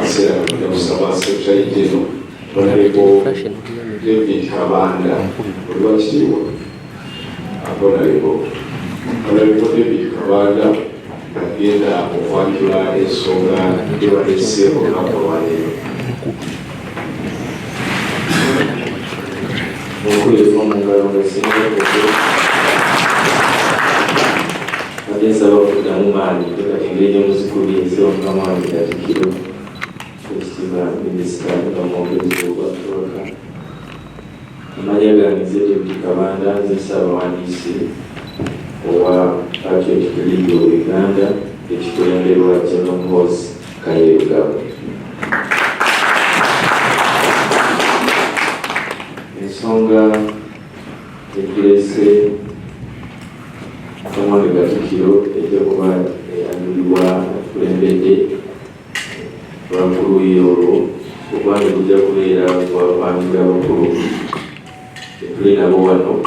Akaseera kajja kusaba Secretary General Honorable David Kabanda, olwakitiibwa Honorable David Kabanda agenda okwanjula ensonga gyebalese olunaku olwaleero. Okuleeta mu ngalo nga singa ate nsaba kuddamu maanyi kati engeri gyemuzikubye ensaba mukama wange Katikkiro, ekitiibwa minisita nga mwogezi ogwakabaka. Amanya gange nze David Kabanda, nze ssaabawandiisi owa Patriotic League of Uganda ekikulemberwa General Muhoozi Kainerugaba. Ensonga etuleese mukama wange Katikkiro ejja kuba eyanjulibwa atukulembedde lwakuluuyi olwo, okwange kujja kubeera gwakwanjula bakulu tetuli nabo wano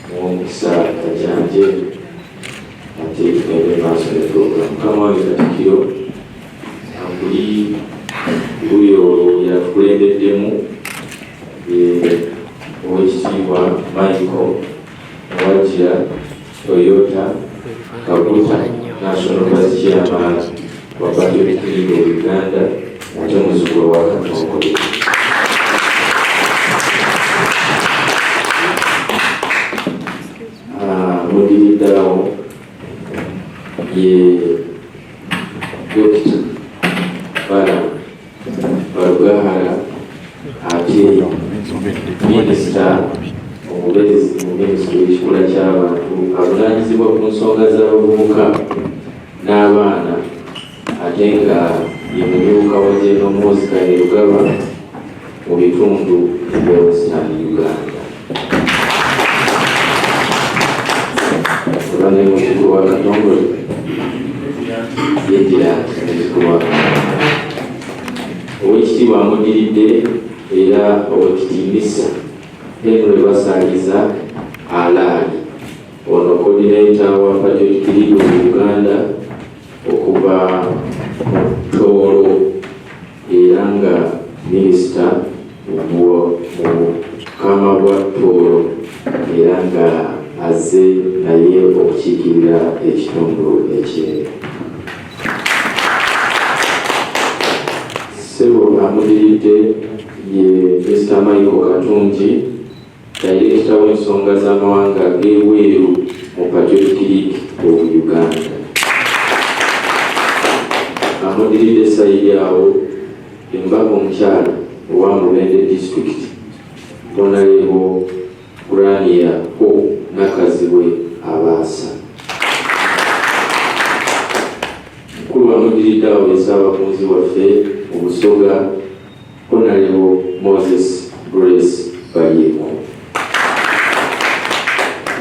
muwomukisa kajanje ate tugende maaso ne program. Mukama wange Katikkiro, akuli luuyi olwo yatukulembeddemu owekitiibwa Michael Wagira Toyota Kaguta, National Vice Chairman wa Patriotic League of Uganda, ate muzzukulu wa Katongole. Mudiriddawo ye Dokita Balaam Barugahara, ate minisita omubeezi mu minisitule y'ekikula ky'abantu avunaanyizibwa ku nsonga z'abavubuka n'abaana, ate nga ye mumyuka wa General Muhoozi Kainerugaba mu bitundu ebya Western Uganda. Oba ne muzzukulu wa Katongole yeddira muzzukulu wa Katongole. Oweekitiibwa amudiridde era owekitiinisa Henry Basaaliza Alaali, ono coordinator wa Patriotic League of Uganda okuva mu Tooro, era nga minisita mu Bukama bwa Tooro, era nga azze naye okukiikirira ekitundu ekye. Ssebo amudiridde ye Mr Michael Katungi, dayirekita w'ensonga z'amawanga ag'ebweru mu Patriotic League of Uganda. Amudiridde sayidi awo embaka omukyala owa Mubende District, Honorable Grania Ho Nakazibwe Abaasa. Mukulu amudiridde awo ye Ssaabakunzi waffe mu Busoga, Honorable Moses Grace Balyeko.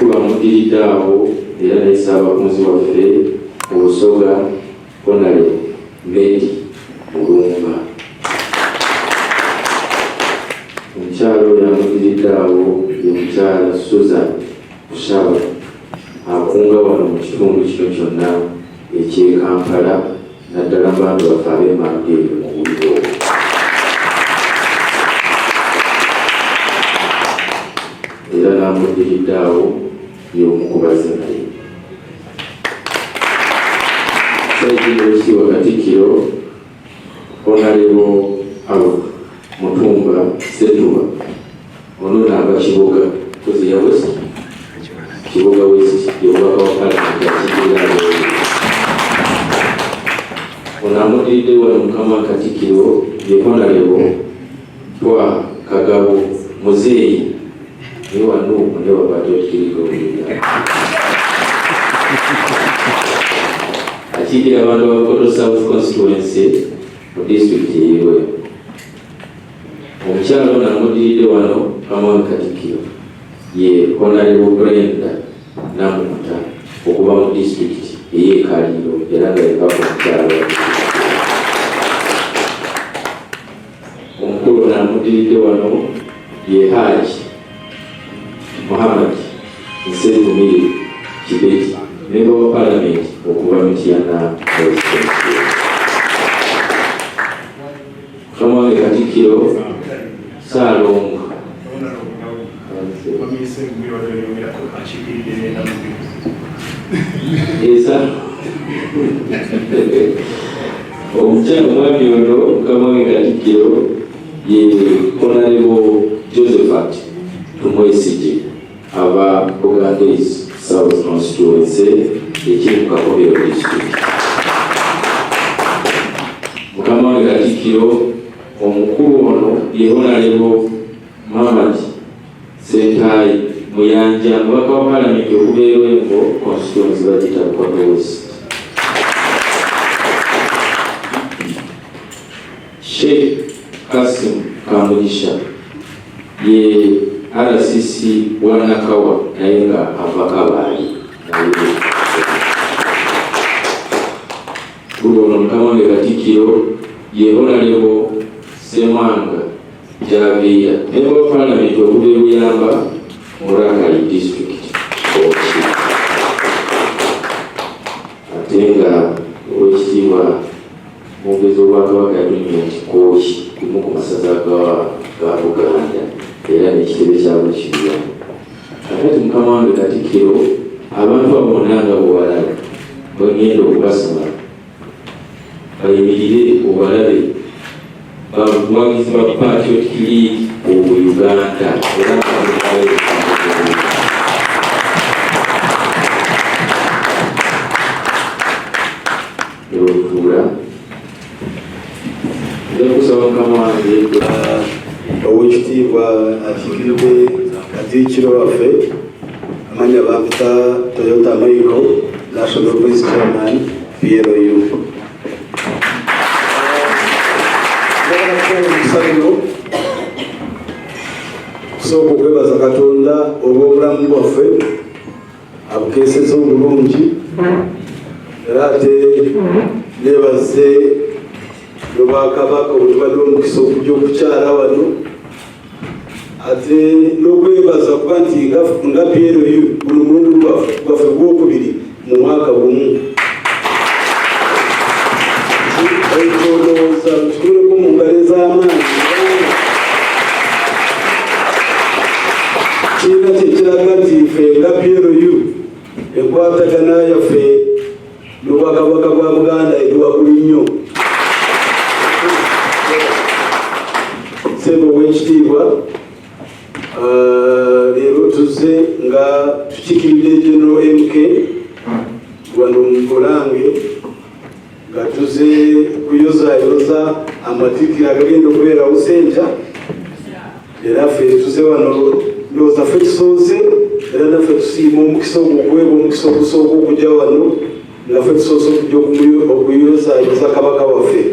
Mukulu amudiridde awo era naye Ssaabakunzi waffe mu Busoga, Honorable Medi Mulumba. Omukyala oyo amudiridde awo ye mukyala Susan Kushaba, akunga wano mu kitundu kino kyonna eky'e Kampala, naddala mu bantu baffe ab'emabega eyo mu buliro. Era n'amuddiridde awo y'omu ku bazze naye. Saidi Owekitiibwa Katikkiro Honorable Harold Mutumba Ssetuba, ono naava Kiboga kozi ya West, Kiboga West, y'omubaka wa Palamenti akiikirira Abeeru. Ono amuddiridde wano mukama Katikkiro ye Honorable Twaha Kagabo Muzeeyi, naye wano naye wa Patriotic League of Uganda, akiikira abantu ba Bukoto South Constituency mu disitulikiti ey'e. Omukyala ono amuddiridde wano mukama Katikkiro ye Honorable Brenda Namukuta okuva mu disitulikiti ey'e Kaliro, era nga yebaka omukyala wa omukulu. Ono amuddiridde wano ye Haji Muhammad Nsenkumire Kibeti, memba wa Palamenti okuva Mityana. Katikkiro Ssaalongo. Esa omukyala omwami ono, mukama wange Katikkiro, ye Honorable Josephat Tumwesigye, ava Buganda East South Constituency ekiri mu Kakomero District. Mukama wange Katikkiro, omukulu ono ye Honorable Muhammad Sentayi Muyanja, mubaka wa Palamenti okuva e Lwengo, constituency bagiyita Bukoto West. Sheikh Kasim Kamugisha ye RCC wa Nakawa, naye nga ava Kabaali. Naye kulu ono, mukama wange Katikkiro, ye Honorable Semwanga Javiya, member wa Parliament okuva e Buyamba mu Rakai District, Kooki. Ate nga owekitiibwa mwogezi obwakabaka yatunyumya nti Kooki gumu ku masaza ga Buganda era n'ekitebe kyabwe kiriyo. Kakati mukama wange Katikkiro, abantu abo bonna nga bwebalaba, bwengenda okubasaba bayimirire obalabe, bawagizi ba Patriotic League of Uganda era nga nebafuula. Nja kusaba mukama wange. Owekitiibwa akiikiridde Katikkiro waffe, amanya bampita Toyota Michael, National Vice Chairman, PLU. Omukisa guno kusooka okwebaza Katonda olw'obulamu bwaffe abukeeseza obulungi, era ate nebaze lwakabaka obutubadde omukisa okujja okukyala wano, ate n'okwebaza kuba nti nga PLU guno mulundi gwaffe gwokubiri mu mwaka gumu. Ekyo ndowooza tukuleko mu ngalo ez'amaanyi, kirina kyekiraga nti ffe nga PLU enkwatagana yaffe n'Obwakabaka bwa Buganda eri waggulu nnyo. Ssebo ow'ekitiibwa, leero tuzze nga tukiikiridde General MK wano mu Bulange, nga tuzze kuyozayoza amatikkira agagenda okubeerawo Ssenja. Era ffe tuze wano, ndowooza ffe tusoose, era naffe tusiima omukisa ogwo okuweebwa omukisa ogusooka okujja wano nga ffe tusoose okujja okuyozayoza kabaka waffe.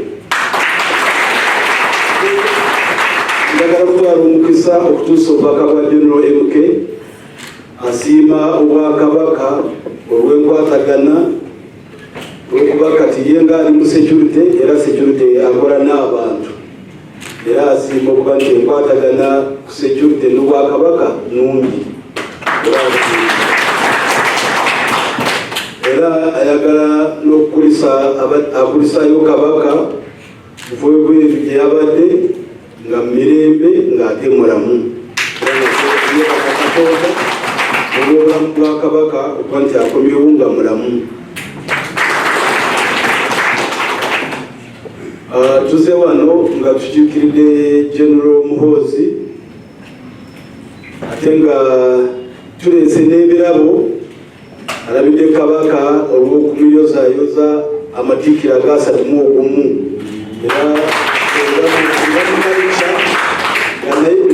Njagala kutwala omukisa okutuusa obubaka bwa General MK. Asiima Obwakabaka olw'enkwatagana, olwokuba kati ye nga ali mu security, era security akola n'abantu, era asiima okuba nti enkwatagana ku security n'Obwakabaka nungi. Era asiima. Era ayagala n'okukulisa akulisaayo kabaka bwebweru gye yabadde nga mirembe ng'ate mulamu. Era nakyo yeebaza Katonda olw'obulamu bwa kabaka okuba nti akomyewo nga mulamu. Tuze wano nga tukiikiridde General Muhoozi, ate nga tuleese n'ebirabo alabidde kabaka olw'okumuyozayoza amatikkira aga 31. Era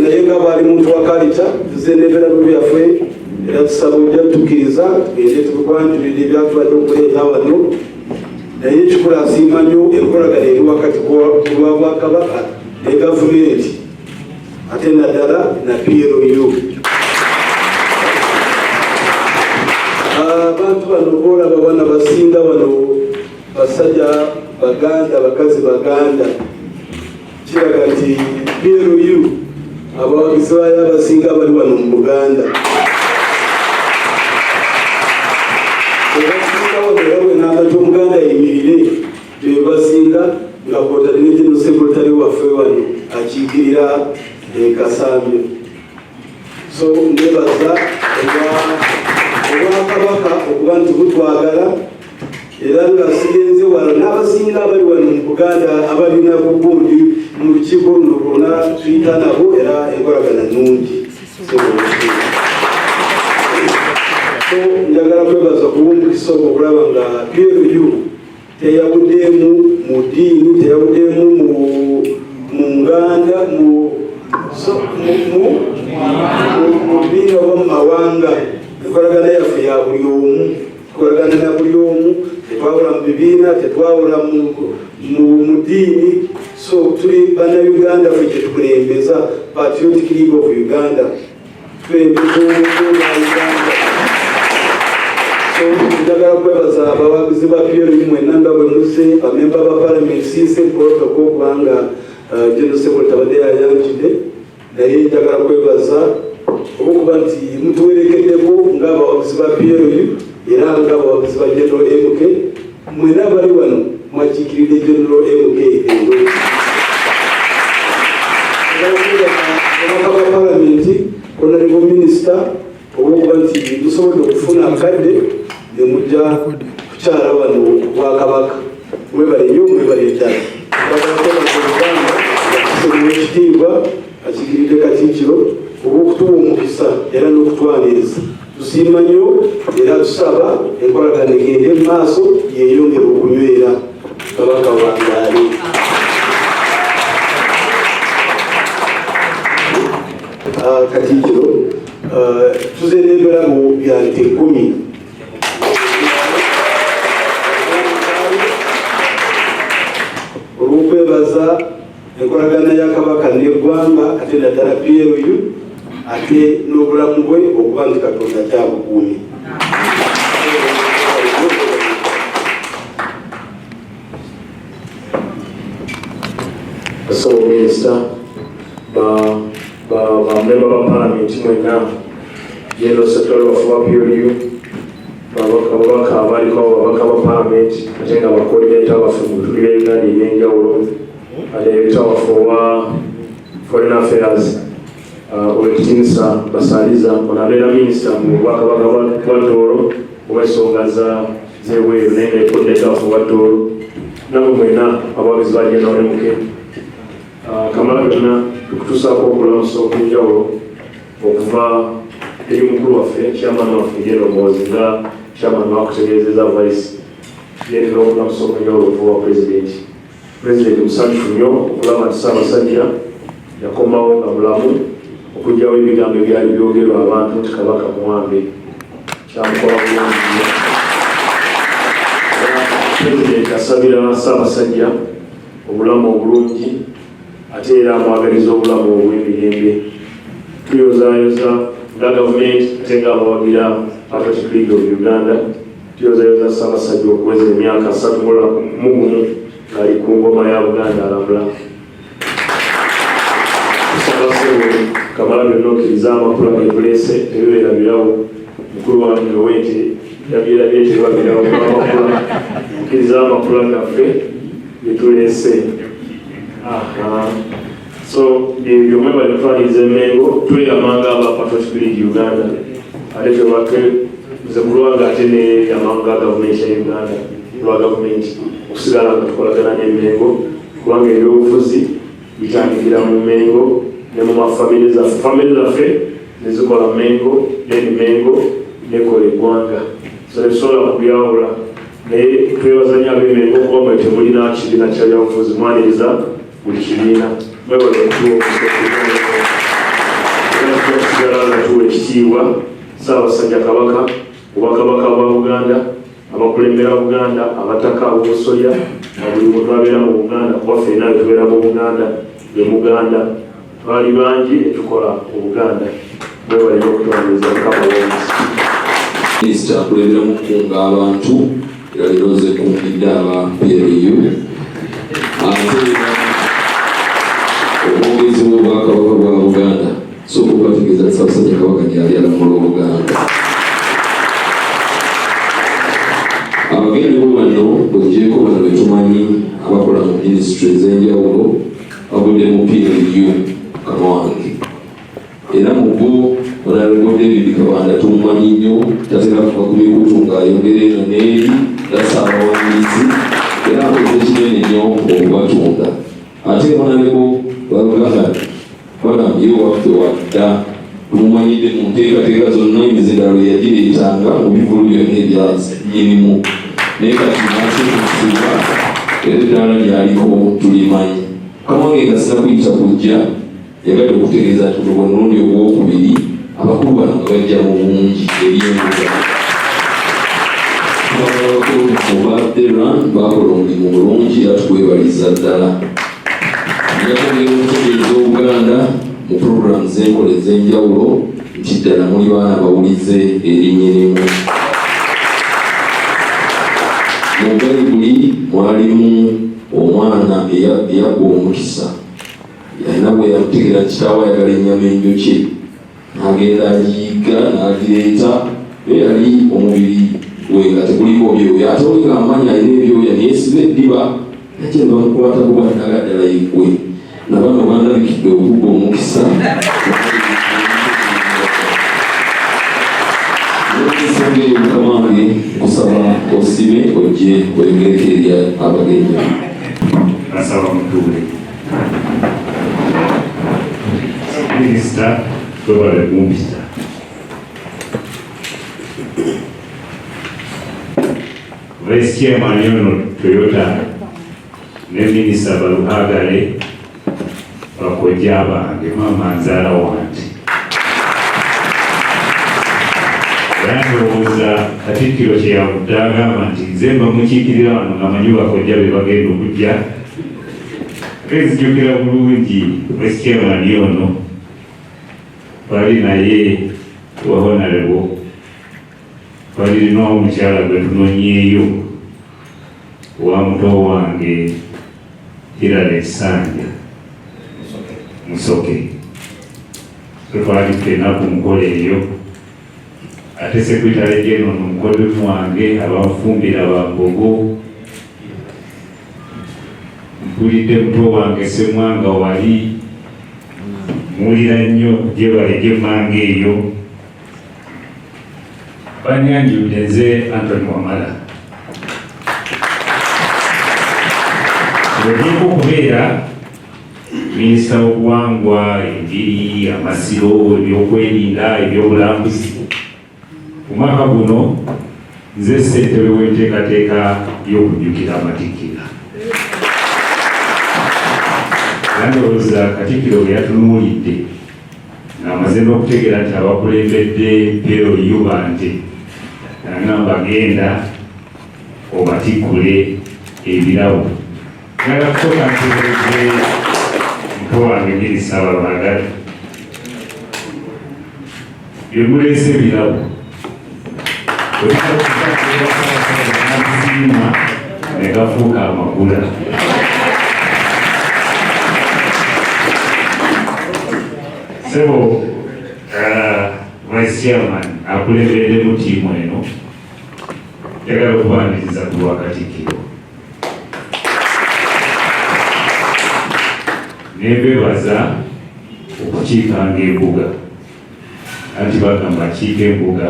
naye nga bwali muntu wa kalita, tuze n'ebirabo byaffe, era tusaba ojja tukkiriza tugende tubikwanjulira ebyatubadde okuleeta wano. Naye ekikulu, asiima nnyo enkolagana eri wakati lwa Bwakabaka ne gavumenti, ate naddala na PLU. Abantu bano boolaba bana basinga wano basajja Baganda, bakazi Baganda, kiraga nti PLU abawagizi baayo abasinga bali wano mu Buganda. Obasinga wano, era bwe namba ky'Omuganda ayimirire. Bebasinga nga kwotadde ne General Secretary waffe wano akiikirira Kasambya. So nebaza obwakabaka okuba nti butwagala, era nga sigenze wala n'abasinga abali wano mu Buganda abalina bugundi mu lukiiko luno lwonna tuyita nabo, era enkolagana nnungi. So njagala kwebaza kuwa omukisa ogwo okulaba nga PLU teyawuddemu mu ddiini, teyawuddemu mu nganda, mu bibiina oba mu mawanga. Enkolagana yaffe ya buli omu, tukolagana na buli omu, tetwawula mu bibiina, tetwawula mu ddiini. So tuli Bannayuganda, ffe kyetukulembeza Patriotic League of Uganda, tukulembeza obumu bwa Uganda. So njagala kwebaza abawagizi ba PLU mwenna nga bwe muzze, bamemba ba Parliament. Siise protocol kubanga General Secretary abadde yayanjudde, naye njagala kwebaza olwokuba nti mutuwerekeddeko ng'abawagizi ba PLU era ng'abawagizi ba General MK. Mwena bali wano mwakiikiridde General MK endo. Ababaka ba Palamenti, Honorable Minister, olwokuba nti musobodde okufuna akadde ne mujja kukyala wano Bwakabaka, mwebale nnyo, mwebale ddala. Bagala Oluganda ekitiibwa akikiridde Katikkiro olw'okutuwa omukisa era n'okutwaniriza, tusiima nnyo era tusaba enkolagana egende mu maaso, yeeyongere okunywera. Kabaka wangaali. Katikkiro, tuze n'ebirabo bya nte 10 olw'okwebaza enkolagana ya Kabaka n'eggwanga, ate naddala PLU, ate n'obulamu bwe okuba nti Katonda kyabukuumi. Ssebo Minisita, bamemba ba Palamenti mwenna, General Secretary waffe wa PLU, ababaka abaliko, ababaka ba Palamenti ate nga bacoordinator baffe mu bitundu bya Uganda ebyenjawulo, director waffe owa Foreign Affairs, Owekitinisa Basaliza, ono abeera minisita mu bwakabaka bwa Tooro ow'ensonga z'ebweru, naye nga coordinator waffe owa Tooro, namwe mwenna abawagizi ba General MK, Kamala byonna, tukutuusaako okulamusa okw'enjawulo okuva eri mukulu waffe, chairman waffe General Muhoozi. Nga chairman wakutegeezeza vice, yeetera okulamusa okw'enjawulo okuva wa President. President musanyufu nnyo okulaba nti Ssaabasajja yakomawo nga mulamu, okuggyawo ebigambo ebyali byogerwa abantu nti Kabaka muwambe. Kyamukola bulungi nnyo. President asabira Ssaabasajja obulamu obulungi, ate era amwagaliza obulamu obw'emirembe. Tuyozaayoza nga gavumenti ate nga abawagira Patriotic League of Uganda, tuyozayoza Ssaabasajja okuweza emyaka 31 ng'ali ku ngoma ya Buganda alamula. Tusaba, ssebo Kamala byonna, okkiriza amakula getuleese. Tebibeera birabo, mukulu wange owente yabyerabye, tebiba birabo. Amakula, okkiriza amakula gaffe getuleese. So ebyo mwebale kutwaliriza Emmengo. Tweyamanga aba Patriotic League Uganda, ate twebake nze kulwanga ate neyamanga gavumenti ya Uganda, lwa gavumenti okusigala nga tukolagana n'Emmengo, kubanga ebyobufuzi bitandikira mu Mengo ne mu mafamire zaffe. Famire zaffe nezikola Mengo, then Mengo nekola eggwanga, so tetusobola kubyawula. Naye twebaza nnyo ab'Emengo okuba mwe temulina kibiina kya byabufuzi, mwaniriza buli kibiina. Mwebale okutuwa okusigala nga tuwa ekitiibwa Ssaabasajja Kabaka, obwakabaka bwa Buganda, abakulembera Buganda, abataka ab'obusolya na buli muntu abeera mu Buganda, kuba ffenna bwe tubeera mu Buganda bwe Muganda, twali bangi etukola Obuganda. Mwebale nnyo okutwaniriza. Mukama w'omukisa. Minisita akulemberamu okukunga abantu, era leero nze kungidde aba PLU, ate era omwogezi w'obwakabaka bwa Buganda. Sooka okubategeeza nti Ssaabasajja Kabaka gyali alamula Obuganda. Abagenyi bo bano, bw'ogyeko bano betumanyi minisitule ez'enjawulo bavudde mu PLU mukama wange era mu bo Honorable David Kabanda tumumanyi nnyo, tatera kuva ku mikutu ng'ayogera eno n'eri, gasa abawandiisi era akoze kinene nnyo okubatunda. Ate Honorable Barugahara bagambye waffe wadda tumumanyidde mu nteekateeka zonna emizindaalo yagireetanga mu bivulu byonna ebya nnyinimu, naye kati nakyekusiba era eddaala lyaliko tulimanyi. Kawange nga sinakuyita kujja yagadde okutegeeza nti guno gwe mulundi ogwokubiri abakulu bano nga bajja mu bungi eri embuga. Oba Iran bakola omulimu mulungi era tukwebaliza ddala. Njakwongera okutegeeza Obuganda mu puroguramu z'enkola ez'enjawulo nti ddala muli baana bawulize eri nnyinimu. Mu Bayibuli mwalimu omwana eyagwa omukisa, yalina bwe yamutegeera kitaawe ayagala ennyama enjokye, n'agenda agiyigga n'agireeta, naye yali omubiri we nga teguliko byoya, ate oli ng'amanyi alina ebyoya neyesiba eddiba najja ne bamukwata kuba naga ddala yeggwe. Na bano bandabikidde okugwa omukisa. N'ensonga eyo mukama wange nkusaba osime ojje oyogereko eri abagenyi. Nasaba mutuule. Minisita webale kumpita. Vice Chairman yono Toyota ne Minisita Baruhagare bakojja bange, maama nzaala wante. Era ndowooza Katikkiro kye yavudde agamba nti nze mba mukiikirira wano nga manyi bakojja be bagenda okujja. Ate nzijukira bulungi Vice Chairman ono twali naye wa Honorable, twalina omukyala gwe tunonyeeyo wa muto wange Hilary Sanja Musoke, twali ffenna ku nkola eyo. Ate Secretary General omukoddomi wange abamufumbira bambogo, mpulidde muto wange Ssemwanga wali muwulira nnyo gyebale gyemmanga eyo. Banyanjudde nze Anthony Wamala, ng'ogyeko okubeera minisita w'obuwangwa, enjiri, amasiro, ebyokwerinda, ebyobulambuzi, ku mwaka guno nze ssentebe w'enteekateeka y'okujjukira amatikkira. Era ndowooza Katikkiro bwe yatunuulidde ng'amaze n'okutegeera nti abakulembedde PLU bante, nagamba genda obatikkule ebirabo. Njagala kusooka ntegeeze muto wange Minisita Baruhagare bye muleese ebirabo nasiima ne gafuuka amakula. Sebo Vice Chairman akulembeddemu ttiimu eno, njagala okubaniriza ku lwa Katikkiro nembebaza okukiikanga embuga, anti bagamba akiika embuga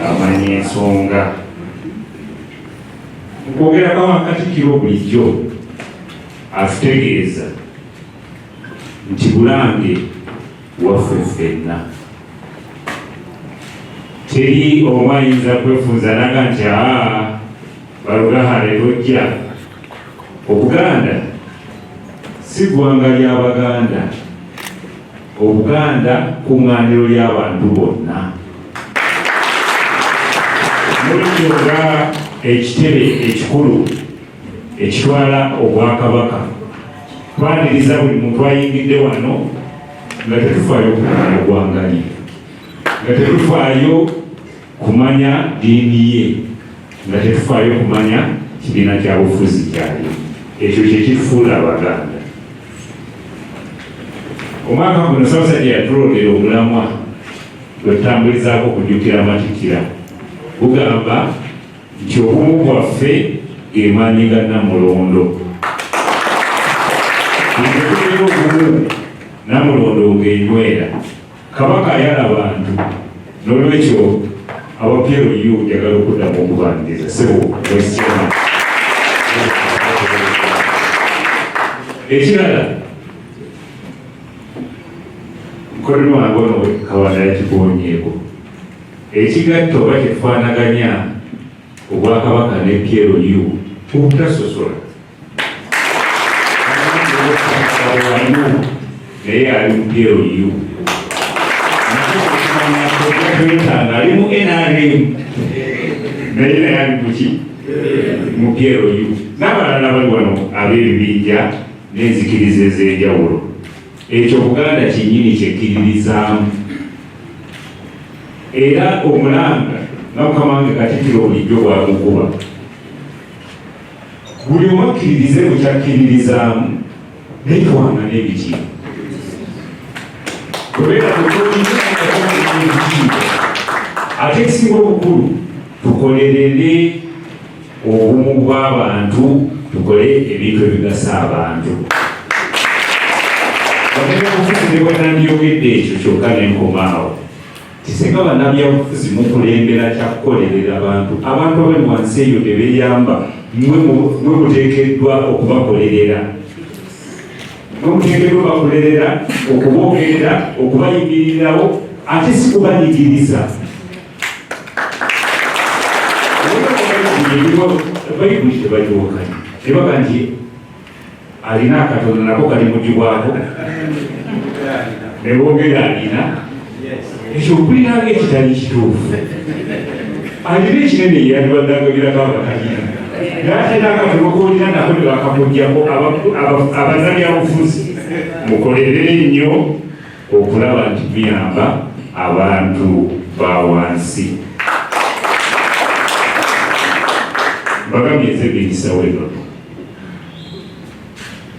amanya ensonga. Mukwogerako wa Katikkiro bulijjo atutegeeza nti Bulange waffe ffenna, teri omu ayinza kwefunza naga nti aa Barugahare tojja. Obuganda si ggwanga ly'Abaganda, Obuganda kuŋŋaaniro ly'abantu bonna. Nolwekyo nga ekitebe ekikulu ekitwala Obwakabaka, twaniriza buli muntu ayingidde wano nga tetufaayo kumanya ggwanga lye, nga tetufaayo kumanya ddiini ye, nga tetufaayo kumanya kibiina kya bufuzi kyali. Ekyo kye kitufuula Abaganda. Omwaka guno Ssaabasajja yatulondera omulamwa gwe tutambulizaako okujjukira amatikkira, gugamba nti obumu bwaffe ge maanyi ga Nnamulondo. Buli ogumu Namulondo ng'enywera. Kabaka ayala abantu. N'olwekyo aba PLU njagala okuddamu okubaniriza. Ssebo Vice Chairman. Ekirala mukoddomi wange ono Kabanda yakigoonyeeko. Ekigatta oba kyetufaanaganya Obwakabaka ne PLU obutasosola. Naye ali mu PLU. Ali mu NRM. Naye naye ali muki? Mu PLU. N'abalala bali wano ab'ebibinja n'enzikiriza ez'enjawulo. Ekyo Buganda kyennyini kyekkiririzaamu. Era omulanga nga mukama wange Katikkiro bulijjo bw'agukuba. Buli omu akkiririze mu kyakkiririzaamu naye tuwangane ebitiibwa. Kubeera ebitiibwa. Ate ekisinga obukulu tukolerere obumu bw'abantu tukole ebintu ebigasa abantu. Bannabyabufuzi ne bwe ekyo kyokka ne nkomaawo. Singa bannabyabufuzi mukulembera kya kukolerera bantu, abantu abali wansi eyo tebeyamba, mwe muteekeddwa okubakolerera, mwe muteekeddwa okubakolerera, okuboogerera, okubayimirirawo, ate si kubanyigiriza. Bayibuli tebagiwakanya, tebaga nti alina akatono nako kali mugibwako neboogera alina ekyo mpuliranga ekitali kituufu alina ekinene yandibadde agabirako abatalina naye ate nakatono kolina nako nebakamugyako abanabyabufuzi mukolerere nnyo okulaba nti muyamba abantu ba wansi mbagambye nze minisita w'ennono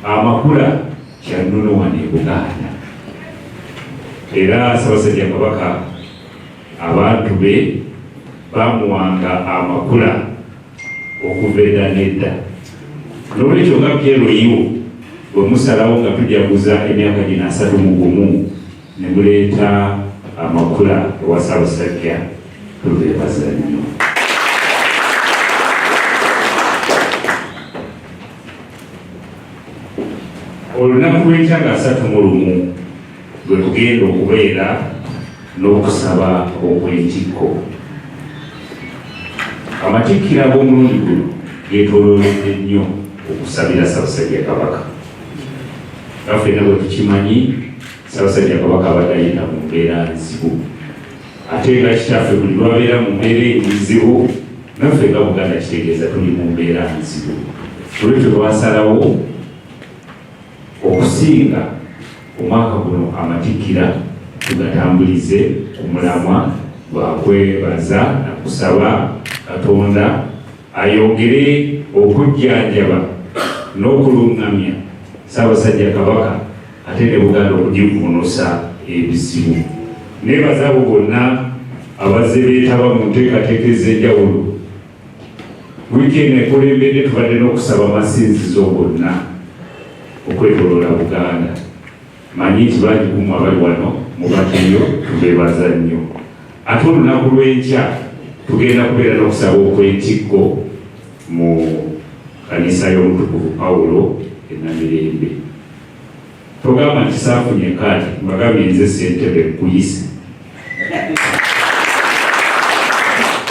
Amakula kya nnono wano e Buganda era Ssaabasajja Kabaka abantu be bamuwanga amakula okuva edda n'edda. N'olwekyo nga PLU bwe musalawo nga tujaguza emyaka gino 31 ne muleeta amakula ewa Ssaabasajja tubeebaza nnyo. Olunaku lw'enkya nga 31 lwe tugenda okubeera n'okusaba okw'entikko. Amatikkira g'omulundi guno geetoolooledde nnyo okusabira Ssaabasajja Kabaka. Nga ffenna bwe tukimanyi, Ssaabasajja Kabaka abadde ayita mu mbeera nzibu. Ate nga kitaffe buli lw'abeera mu mbeera enzibu, naffe nga Buganda kitegeeza tuli mu mbeera nzibu. Olwekyo twasalawo okusinga omwaka guno amatikkira tugatambulize ku mulamwa gwa kwebaza na kusaba Katonda ayongere okujjanjaba n'okulungamya Ssaabasajja Kabaka ate ne Buganda okugivvuunusa ebizibu. Neebaza abo bonna abazze beetaba mu nteekateeka ez'enjawulo. Wiiki eno ekulembedde tubadde n'okusaba amasinzizo gonna okwetoloola Buganda. Manyi nti bangi ku mmwe abali wano mubaddeyo, tubeebaza nnyo. Ate olunaku lw'enkya tugenda kubeera n'okusaba okw'entikko mu kanisa y'Omutukuvu Pawulo e Namirembe. Togamba nti saafunye kaadi, mbagambye nze ssentebe nkuyise.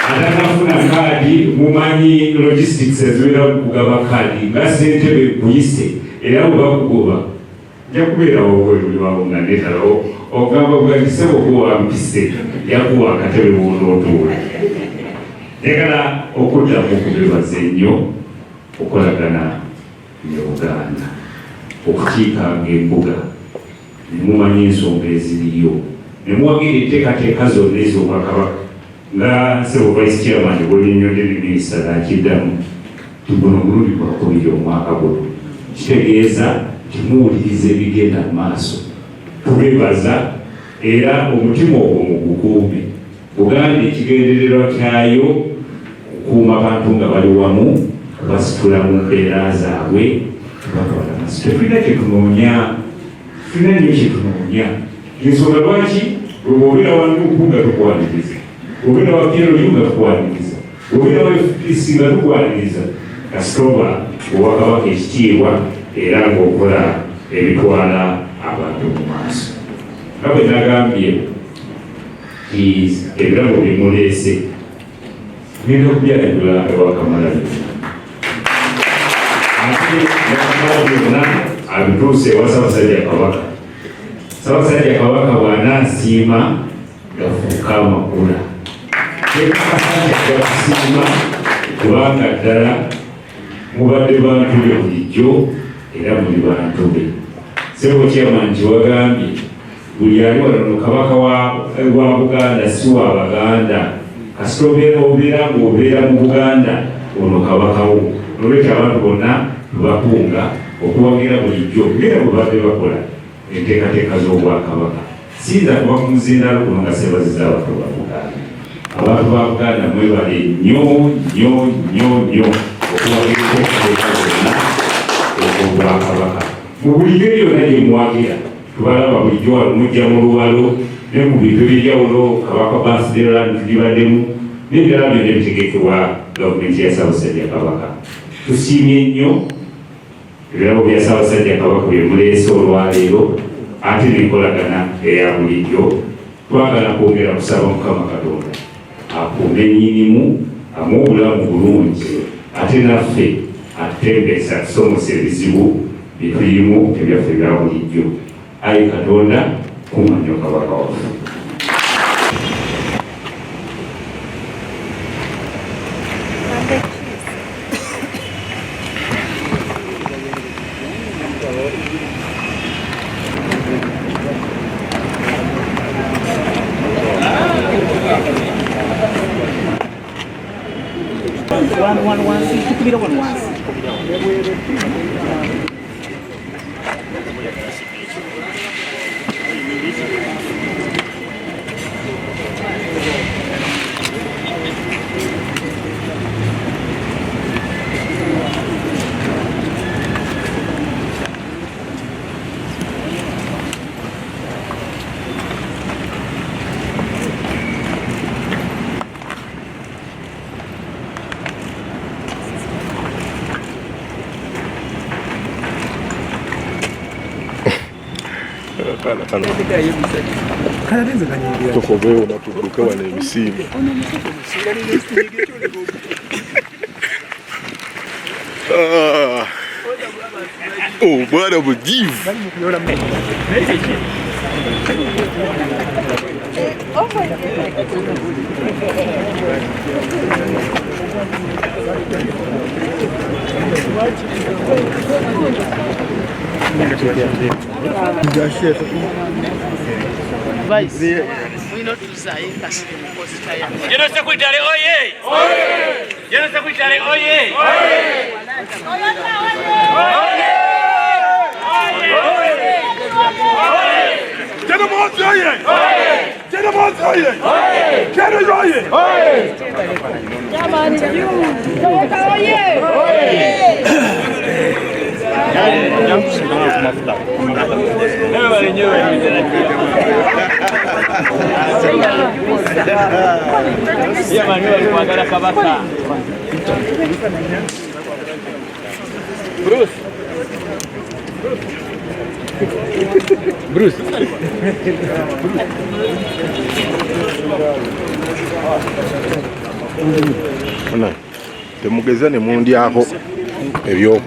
Atanafuna kaadi mumanyi logistics ezibeera mu kugaba kaadi, nga ssentebe nkuyise era bwe bakugoba nja kubeerawo obweruliwawo nga neetala ogamba bwati ssebo gwe wampise yakuwa akatebe w'onootuula. Njagala okuddamu okubeebaza ennyo okukolagana ne Buganda, okukiikanga embuga ne mumanya ensonga eziriyo ne muwagira enteekateeka zonna ez'Obwakabaka nga ssebo Vice Chairman bw'onnyonnyodde ne minisita n'akiddamu nti guno omulundi gwakubiri omwaka guno, kitegeeza nti muwuliriza ebigenda mu maaso. Tubeebaza era omutima ogwo mugukuume. Buganda ekigendererwa kyayo kukuuma bantu nga bali wamu, kubasitula mu mbeera zaabwe, Tubatwala maaso. Tetulina kyetunoonya, tulina nnyo kyetunoonya. Ensonga lwaki bw'obeera wa NUP nga tukwaniriza, bw'obeera wa PLU nga tukwaniriza, bw'obeera wa FDC nga tukwaniriza, kasita oba owa Kabaka ekitiibwa era ng'okola ebitwala abantu mu maaso. Nga bwe nagambye ebirabo bimuleese ngenda kubyanjula ewa Kamalabyonna, ate Kamalabyonna abituuse ewa Ssaabasajja Kabaka. Ssaabasajja Kabaka bw'anaasiima gafuuka amakula. Tekakasajja kusiima kubanga ddala mubadde bantu be bulijjo era muli bantu be. Ssebo Chairman kiwagambye buli ali wano no Kabaka wa Buganda si wa Baganda. Kasita obeera ng'obeera mu Buganda ono Kabaka wo. N'olwekyo abantu bonna tubakunga okuwagira bulijjo ng'era bwe badde bakola enteekateeka z'Obwakabaka. Siyinza kuba ku muzindaalo guno nga seebaziza abantu ba Buganda. Abantu ba Buganda mwebale nnyo nnyo nnyo nnyo okuwagira enteekateeka zonna ez'Obwakabaka. Mu buli ngeri yonna gye muwagira, tubalaba bulijjo wano mujja mu luwalo ne mu bintu eby'enjawulo, Kabaka Birthday Run tugibaddemu n'ebirala byonna ebitegekebwa gavumenti ya Ssaabasajja Kabaka. Tusiimye nnyo ebirabo bya Ssaabasajja Kabaka bye muleese olwaleero ate n'enkolagana eya bulijjo. Twagala kwongera kusaba Mukama Katonda akuume nnyinimu, amuwe obulamu bulungi, ate naffe atutembeesa tusomose ebizibu bye tulimu ebyaffe ebya bulijjo. Ayi Katonda, kuuma nnyo Kabaka waffe. One, one, one, six, tukubira one, one, six. Tukobeewo natudduke wano ebisiibo. Oh, bwana bujivu. General Secretary oye! General Secretary oye! Temugeza ne mundyako ebyokulya.